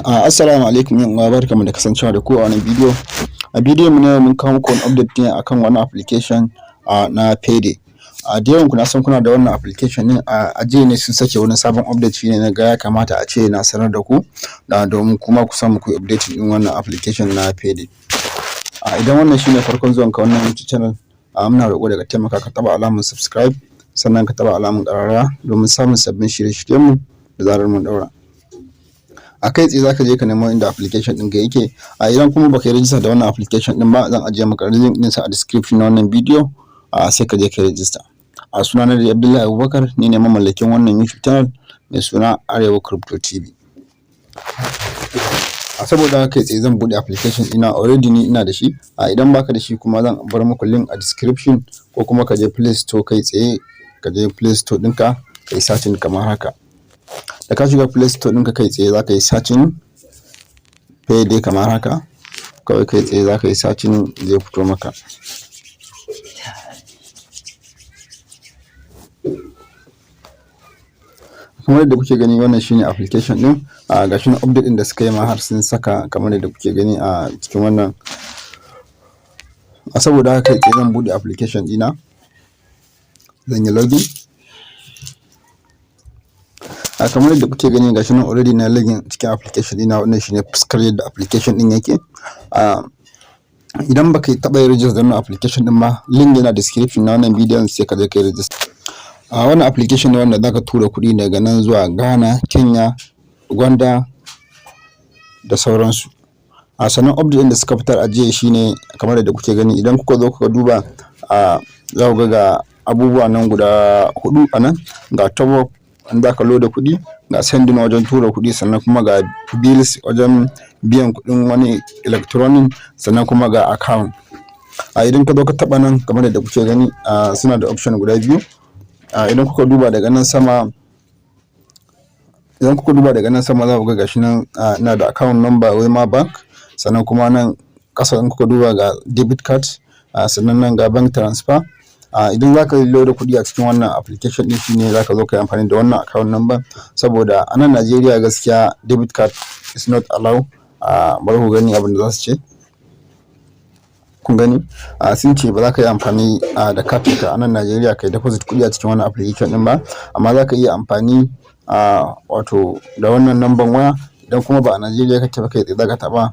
Assalamu alaikum 'yan uwa, barkanmu da kasancewa da ku a wannan bidiyo. A bidiyon mu na yau mun kawo muku wani update ne akan wani application na Payday. Da yawan ku na san kuna da wannan application ɗin. A jiya ne sun sake wani sabon update, shine na ga ya kamata a ce na sanar da ku domin kuma ku samu ku yi updating ɗin wannan application na Payday. Idan wannan shine farkon zuwan ka wannan YouTube channel, muna roƙo da ka taimaka ka taɓa alamar subscribe, sannan ka taɓa alamar ƙararrawa domin samun sabbin shirye-shiryen mu da zarar mun ɗaura. A kai tsaye zaka je ka nemo inda application ɗinka yake. Idan kuma baka yi register da wannan application ɗin ba, zan ajiye maka link ɗinsa a description na wannan bidiyo, sai ka je ka yi register. Sunana dai Abdullahi Abubakar, ni ne mamallakin wannan YouTube channel mai suna Arewa Crypto TV. Saboda haka kai tsaye zan buɗe application ɗina, already ni ina da shi. Idan baka da shi kuma, zan bar muku link a description, ko kuma ka je Play Store kai tsaye, ka je Play Store ɗinka ka yi searching kamar haka. Da ka shiga Play Store ɗinka, kai tsaye za ka yi searching Payday kamar haka. Kawai kai tsaye za ka yi searching, zai fito maka. Kamar yadda kuke gani, wannan shine application ɗin. Gashi nan, update ɗin da suka yi ma har sun saka kamar yadda kuke gani a cikin wannan. Saboda haka kai tsaye zan buɗe application ɗina, zan yi login. Kamar yadda kuke gani, gashi nan already na login cikin application ɗina. Wannan shine fuskar yadda application ɗin yake. Idan baka taɓa yin register da wannan application ɗin ba, link yana description na wannan bidiyon, sai ka je ka yi register. Wannan application ne wanda zaka tura kuɗi daga nan zuwa Ghana, Kenya, Uganda da sauransu. Sannan update ɗin da suka fitar a jiya shine kamar yadda kuke gani. Idan kuka zo kuka duba, za ku ga ga abubuwa nan guda huɗu a nan: ga top up in zaka loda kuɗi, ga sending wajen tura kuɗi, sannan kuma ga bills wajen biyan kuɗin wani electronic, sannan kuma ga account. Idan ka zo ka taɓa nan, kamar yadda kuke gani, suna da option guda biyu. Idan kuka duba daga nan sama, idan kuka duba daga nan sama, za ku ga gashi nan ina da account number Wema Bank. Sannan kuma nan ƙasa in kuka duba, ga debit card, sannan nan ga bank transfer. Idan za ka loda kuɗi a cikin wannan application ɗin, shine za ka zo ka yi amfani da wannan account number, saboda a nan Najeriya gaskiya debit card is not allowed. Bari ku gani abin da za su ce. Kun gani, sun ce ba za ka yi amfani da katin ka a nan Najeriya ka yi deposit kuɗi a cikin wannan application ɗin ba, amma za ka iya amfani wato da wannan number waya. Idan kuma ba a Najeriya kake ba, kai tsaye za ka taɓa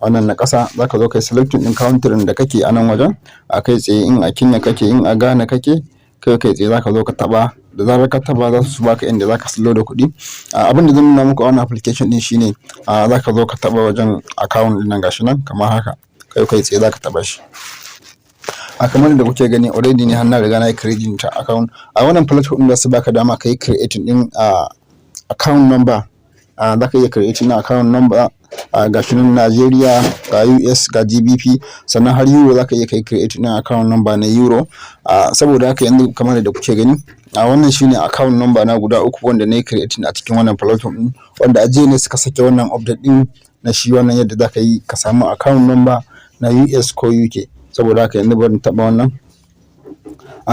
wannan na ƙasa, za ka zo ka yi selecting ɗin country da kake a nan wajen. Kai tsaye in a Kenya kake, in a Ghana kake, kai tsaye za ka zo ka taɓa. Da zarar ka taɓa, za su baka inda za ka loda kuɗi. Abin da zan nuna muku a wannan application ɗin shine za ka zo ka taɓa wajen account ɗin nan, gashi nan kamar haka. Kai tsaye za ka taɓa shi. Kamar yadda kuke gani, already ne har na riga na yi creating ta account. A wannan platform ɗin za su baka dama ka yi creating ɗin account number. Za ka iya creating na account number, gashi nan Nigeria, ga US, ga GBP, sannan har euro za ka iya kai creating ɗin account number na euro. Saboda haka yanzu, kamar yadda kuke gani, wannan shine account number na guda uku wanda na yi creating a cikin wannan platform ɗin, wanda a jiya ne suka sake wannan update ɗin na shi wannan yadda za ka yi ka samu account number na US ko UK. Saboda haka yanzu bari in taɓa wannan.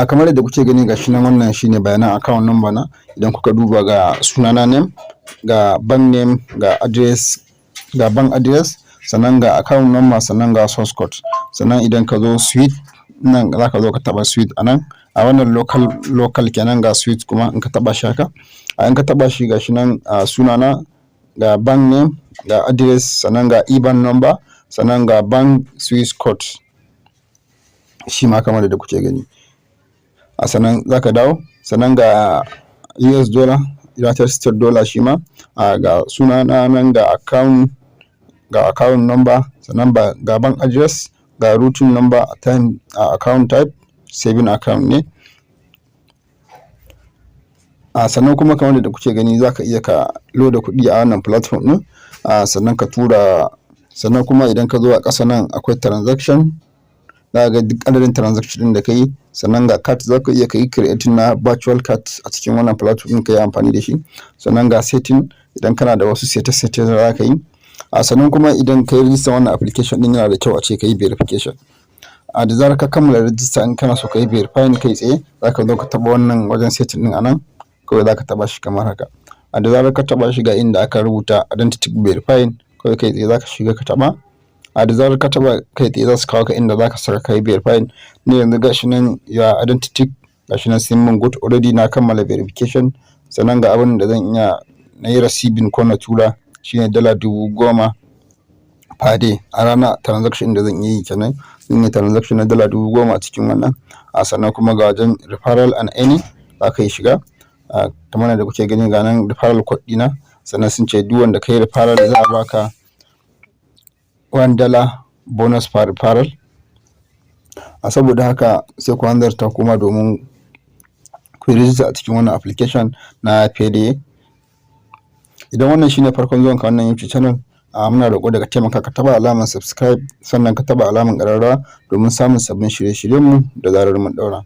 Kamar yadda kuke gani, gashi nan, wannan shine bayanan account number na. Idan kuka duba, ga sunana, name, ga bank name, ga address, ga bank address, sannan ga account number, sannan ga source code. Sannan idan ka zo SWIFT nan, za ka zo ka taɓa SWIFT a nan. A wannan local kenan. Ga SWIFT kuma, in ka taɓa shi haka, in ka taɓa shi, gashi nan sunana, ga bank name, ga address, sannan ga IBAN number, sannan ga bank SWIFT code shi ma kamar yadda kuke gani. Sannan za ka dawo, sannan ga US dollar, United States dollar shi ma, ga sunana nan, ga account number, sannan ga bank address, ga routing number, time, account type saving account ne. Sannan kuma kamar yadda kuke gani, za ka iya ka loda kuɗi a wannan platform ɗin, sannan ka tura. Sannan kuma idan ka zo a ƙasa nan, akwai transaction, za ka ga duk adadin transaction ɗin da ka yi. Sannan ga card, za ka iya ka yi creating na virtual card a cikin wannan platform ɗin ka yi amfani da shi. Sannan ga setting, idan kana da wasu sete-sete da za ka yi. Sannan kuma idan ka yi register wannan application ɗin, yana da kyau a ce ka yi verification. Da zarar ka kammala register, in kana so ka yi verifying, kai tsaye za ka zo ka taɓa wannan wajen setting ɗin a nan. Kawai za ka taɓa shi kamar haka. A da zarar ka taɓa shi, ga inda aka rubuta "identity verifying", kawai kai tsaye za ka shiga ka taɓa. A da zarar ka taɓa, kai tsaye za su kawo ka inda za ka saka kai verifying. Ni yanzu gashi nan ya identity, gashi nan sun min good, already na kammala verification. Sannan ga abin da zan iya na yi receiving ko na tura, shine $10,000 per day a rana. Transaction da zan iya yi kenan, zan yi transaction na $10,000 a cikin wannan. A sannan kuma ga wajen referral and earning, za ka yi shiga kamar yadda kuke gani, ga nan referral code ɗina. Sannan sun ce duk wanda ka yi referral, za a baka $1 bonus per referral. A saboda haka sai ku hanzarta kuma domin ku yi rijista a cikin wannan application na Payday. Idan wannan shine farkon zuwan ka wannan YouTube channel, a muna roƙo da ka taimaka ka taɓa alamar subscribe, sannan ka taɓa alamar ƙararrawa domin samun sabbin shirye-shiryenmu da zarar mun ɗaura.